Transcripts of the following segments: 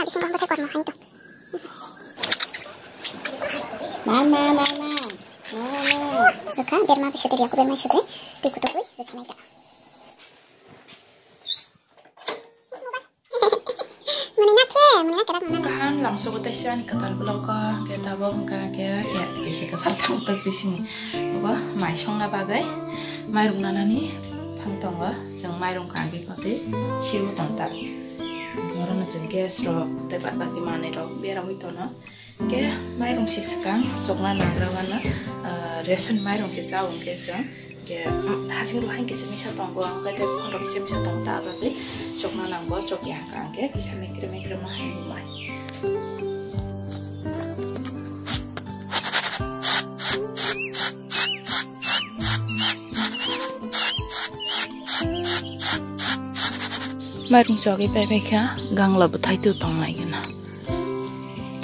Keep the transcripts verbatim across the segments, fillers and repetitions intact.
Bisingo bwthai kormo hai to. Mama, mama, mama, mama. Rwkha, berma bisa teri aku berma sujui, tei kutugwi rwchapnai ta. Muni na khe, muni na kerak muna. Kaham langsogo tei sani kwtal blogo, ke tabok wngkha ke, ya, tei se kwchar thang tak bising. Obo mai songna bagwi, mairung nanani thang tongo, chwng mairung kagwi kotwi, sibu tong ta. Orono chwng gas rok, tei bad baki manwi rok, berawi tono. Ke mairung se swkang chokna nagra wano, ah, ration mairung se cha wng khe chwng. Ke, mm, hasing rok hain kisa misa tongo, ang khe tei phone rok kisa misa tongo, ta bagwi chokna nango, chokya hwnkha ang khe kisa mekre mekre ma hai bo mai. Mairung chogwi pai pai kha, gangla bwthai tu tong lai gana.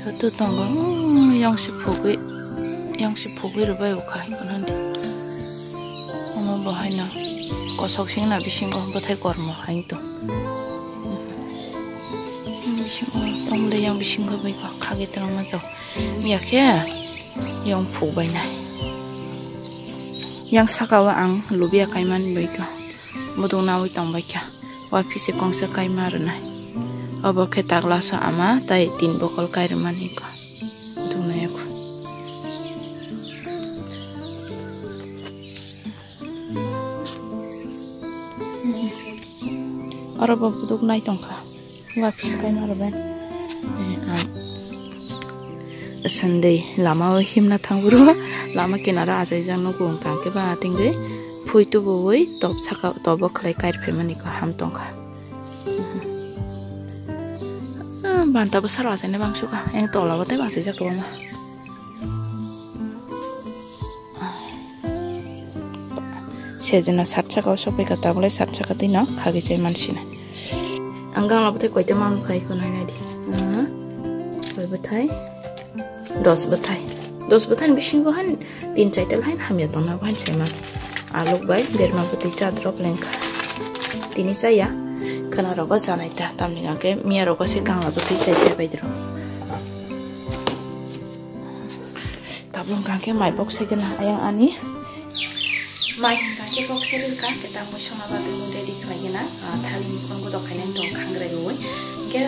Tato tongo, mm, yang si phugwi, yang si phugwi rwbai ukha, hinkheno di. Omo bo haino kosok singna bisingo bwthai kormo hai to. Bisingo, omle yang bisingo bai kha, khagwi twlangma jao. Yakhe yang phugbai nai. Yang sakao ang lubia kaimani bai kha. Buduk nawi tongbai kha. Waphisi kongsa kaima rwnai. Obo khe taklaso ama tai tin bokol kai rwmani kha. Buduk nai kha. Oro bo buduk nai tongkha. Waphisi kaima rwbai. Eh, ang Sunday lama o himna thangphuru lama kinaro achaijak nugo wngkha, hwnkhe ba tingwi phui tubuwi top saka, tobo khlai kair phaimani kaham tongkha. Ah, banta bwsaro achaina bang sukha, eng tola bo tei achaijak kwbangma. Sejna sat saka o sophaikha, tabole sat saka twi no khagwi chai mansinai. Ang gangla bwthai koita manwi phai kho nainai di. Koi bwthai? Dos bwthai. Dos bwthai ni bisingo han tin chaita line hamya tongna bo han sai man. Aluk bai berma bwtwi cha drop lengkha. Tini chaya. Khwna rogo chanai ta, tamni hwnkhe miya rogo se gangla bwtwi chai phai bai drop. Tabuk hwnkha khe mai box se gana ayang ani. Mai hwnkha khe box se rwkha, khe ta mui songna bagwi mui ready khlai gana. Ah, thali mukhung godok khainani tong khangrai rwi. Hwnkhe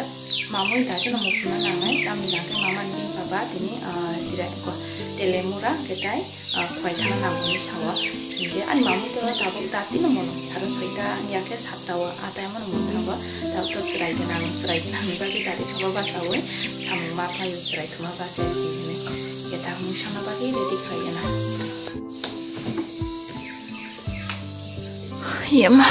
mamui hwnkha khe no mukhungna nangnai, tamni hwnkha khe mama ni bini baba tini, ah, jirai ko telemura khe tai, ah, khwai thana nangmani sao. Hwnkhe ani mamui to tabuk da tino mono sara soita hwnkhe sa Tao atai mano mungkha bo, tao to chwrai gwnang, chwrai gwnang ni bagwi gari thangma bachaui samung ma phaio, chwrai thuma bachai si hwnwi. Khe ta mui songna bagwi ready khlai gwnang. Yama.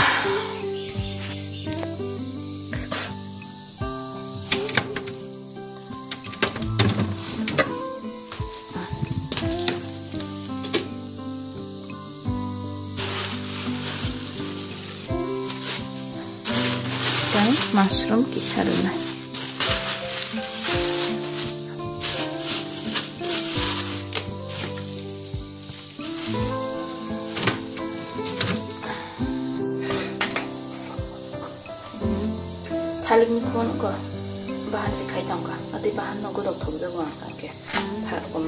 Tei mushroom kisa rwnai. Thalik ni phone ko bahan se khai tongkha, atwi bahan no godok thok jago ang khe. Thar kom.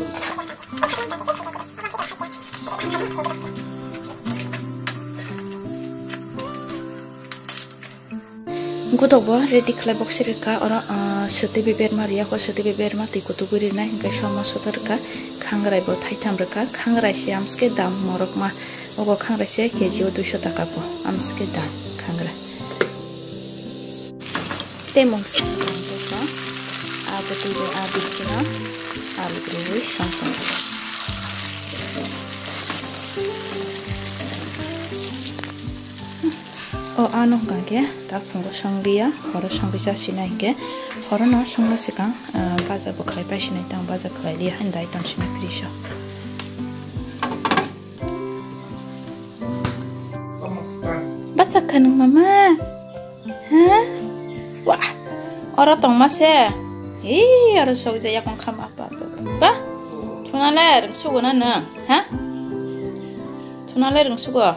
Godok bo ready khlai box rwkha oro, ah, swtwi beber ma riya ko, swtwi beber ma twi kutugwi rinai, hwnkhe somo soto rwkha, khangrai bo thaitham rwkha, khangrai se amsike dam morok ma, obo khangrai se K G o duiso taka po, amsike dam khangrai. Tei mung song tong tongkha, abo twi bai a bisingo alu rwui song tong. O ano hwnkha khe ta phungo song liya, horo songwi chasina hinkhe horono songna swkang, ah, baja bo khlai paisinai tang, baja khlai liya haino dai tongsinai fridge o. Bachakha nwng mama? Ha? Wah, oro tongma se. Ee, oro sokjak yakung khama apa apa. Ba? Thuna le rwng sugo na nwng? Ha? Thuna le rwng sugo?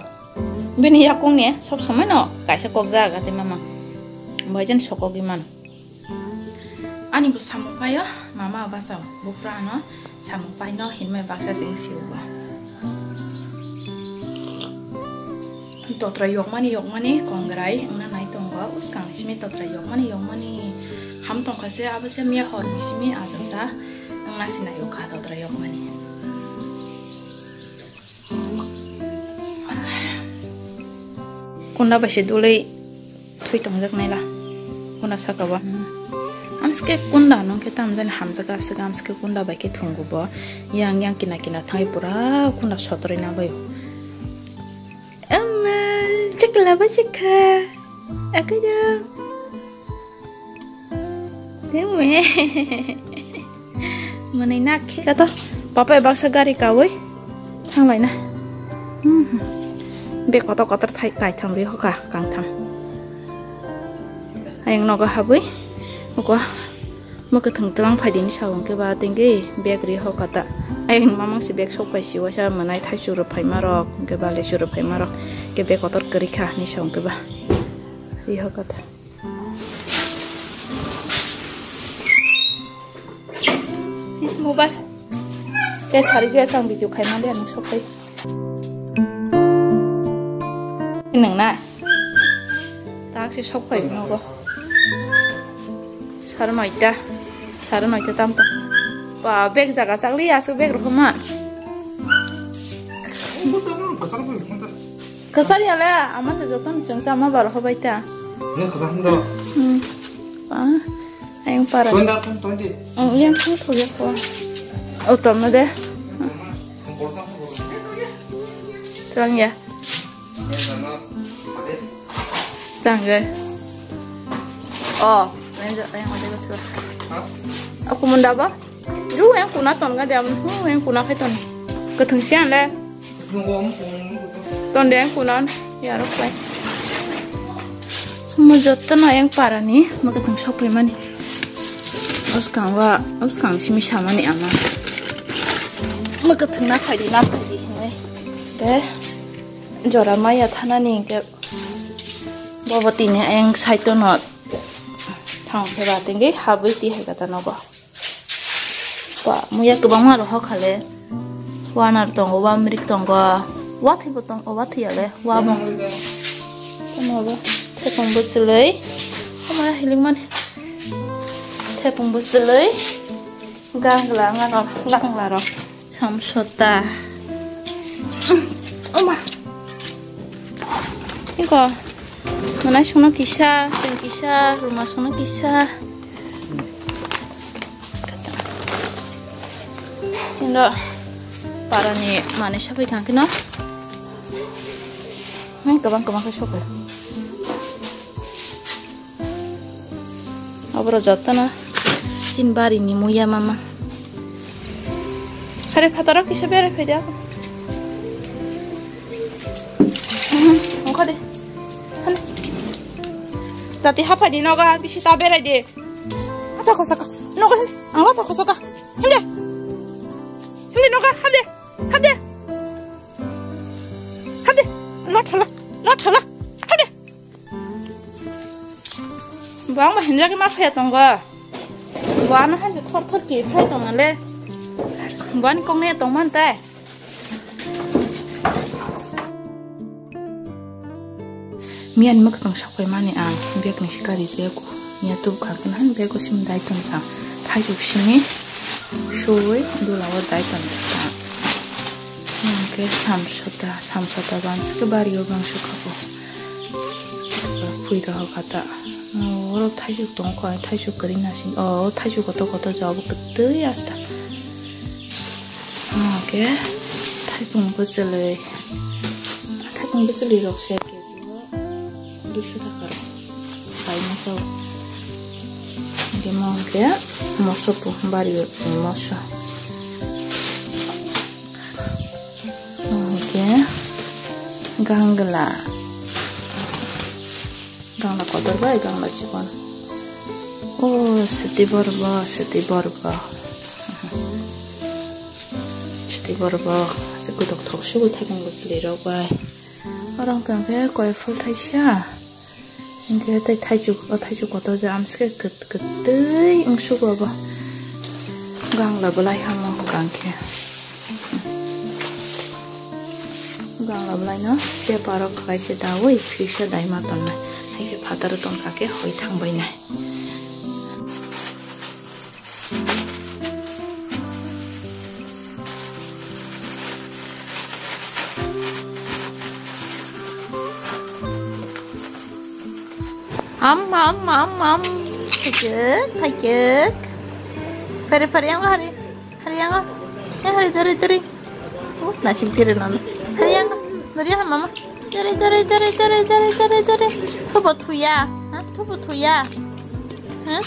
Bini yakung ni sob somoi no kaisa kok jaga tei mama. Bai jen sokogwi mano. Ani bo samung paio, mama basa bupra ano samung paino hinmai baksa sing siu bo. Totra yokmani yokmani kongrai wngna nai tongo, uskang simi totra yokmani yokmani ham tongkha se, abo se miya hor ni simi achomsa wngna sinai ukha totra yokmani. Kunda bai se dulwi thui tongjak naila. Kunda saka bo. Amske kunda nung khe tam jani hamjak aswk, amske kunda bai khe thwngwi bo. Yang yang kina kina thangwi pura kunda sotroi na bai. Amma, chakla ba chakha. Akada. Tengwe. Mwnwi nak khe. Tato, papa baksa gari kawi thanglai na. Hmm. Bek kotor kotor thai, kaitham ri hoka, kangtham. Ayang nogo habwi, uko mwkhwthwng twlang phaidi ni sabo hwnkhe ba tengwi bek ri hoka ta. Ayang mamang si bek sok pai si waisa mwnai thaichuk rw phaima rok, hwnkhe ba lechu rw phaima rok, hwnkhe bek kotor kwrwi kha ni sabo hwnkhe ba. Ri hoka ta. Mobile. Khe sari khe sang video khaima le ang sok pai. Nang na. Tak se sok pai nogo. Sar noita. Sar noita tam tam. Ba bag jaga chakli asu bag rokma. Kwchar ya le, ama se joto ni chwngsa ama bar hobai ta. Ni kwchar hwn do. Hmm. Ba, ayang para. Tunda tun tun di. Ang yang tun tun ya ko. O tom na de. Tang ya. Tang ya. Oh, ayang ayang ada bas. Aku munda ba? Ju yang kuna ton ga jam, hu yang kuna khai ton. Kwthwng sian le. Ton de yang kuna, ya rok pai. Mo jotto no yang para ni, mo kwthwng sok pai mani. Uskang wa, uskang simi samani ama. Mo kwthwng na phai di, na phai di hinwi. De, jora maya thana ni ke. Bobo tini yang saito no. Thang khe ba tengge habwi ti hai kata nogo. Ba, muya kwbangma rohor khale. Wanar tongo, wamrik tongo. Wathwibo tongo, wathwiya le, wabong. Tamo bo, thepung bwchwlwi. Tamo hiling mani. Thepung bwchwlwi. Gangla, ngano, gangla rok. Samsota. Oma. Iko. Manai songno kisa, teng kisa, ruma songno kisa. Chwngno parani manwi sabai thang kheno. Nang kabang kabang khe sopai. Aboro jotono chini barini muya mama. Hare phataro kisa berai phaidi ako. Ongkha de. Hane. Tati hapai di noga bisi ta berai de. Ata khosaka. Noga hande. Ang ata khosaka. Hande. Hande noga hande. Hande. Hande. Lothala. Lothala. Hande. Bo ang bo hinjagwi ma phaiya tongo. Bo ano hai je thor thor ki phai tongo le. Bo ani kok ne tong man tai. Miyan mwkhwtwng sok pai mani ang bag ni sikari je ku. Miya tub kha khe han bag o sim dai ton kha. Thaijuk simi suwi dula o dai ton kha. Ang khe samsota, samsota bansi khe bari o bang sukha bo. Pui rok kha ta. Oro thaichuk tong kho, thaichuk kwrwi naising. O thaichuk kotor kotor jabo kwtwi asta. Oke. Thaipung bwchwlwi. Thaipung bwchwlwi rok se kg o duiso taka rok. Kaima kau. Oke, mo oke. Moso po bari moso. Hwnkhe gangla, gangla kotor bai gangla chikon. O swtwi borok bo, swtwi borok bo, swtwi borok bo, se kutok thok sugu thaitung bwchwlwi rok bai. Oro hwnkhe koi phul thaisa. Hwnkhe tei thaichuk, o thaichuk kotor je amsike kwt-, kwtwi wngsugo bo. Gangla belai hamo hwnkhe. Gangla belaino paper o khlaise daui fridge o daima tonnai. Haikhe phataro tongkha khe hoi thangbainai. Am, am, am, am. Thaichuk, thaichuk. Phari, phari, yang hari. Hari yang. Ya, hari, dari, dari. Oh, nasik diri nono. Hari yang. Dari yang, mama. Dari, dari, dari. Sobo thuya. Ha? Sobo thuya. Ha?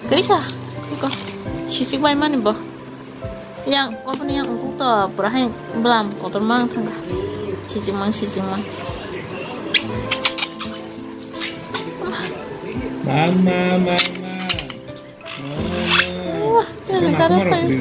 Kaisa. Iko. Sisik bai mani bo. Yang, obo ni yang ungkuk to pura hai bwlam kotor mang thangkha. Sijikmang, sijikmang. Mama, mama, mama. Wah, tele karo khai.